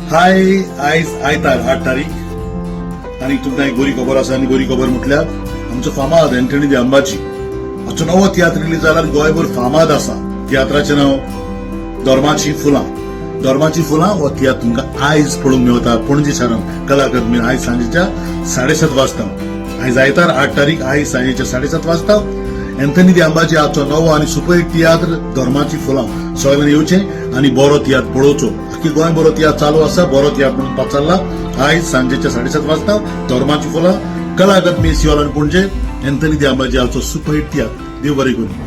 हाय, आयज आयतार 8 तारीख आनी तुमकां एक बरी खबर आसा. आनी बरी खबर म्हटल्यार आमचो फामाद अँथनी दे अंबाजी हाचो नवो तियात्र रिलीज जाला आनी गोंयभर फामाद आसा. तियात्राचें नांव धर्माची फुलां. धर्माची फुलां हो तियात्र तुमकां आयज पळोवंक मेवता पणजी शारांत कला अकादमी, आयज सांजेच्या 7:30 वाजता. आयज आयतार 8 तारीख, आयज सांजेच्या 7:30 वाजता अँथनी दे अंबाजी हाचो नवो आनी सुपरहिट तियात्र धर्माची फुलां. सगळ्यांनी येवचें आनी बरो तियात्र पळोवचो. आखी गोंय बरो तियात्र चालू आसा, बरो तियात्र म्हणून पाचारला. आयज सांजेच्या 7:30 वाजता धर्माची फुलां, कला अकादमी, सिओल आनी पणजे, अँथनी दे अंबाजी हाचो सुपरहिट तियात्र. देव बरें करूं.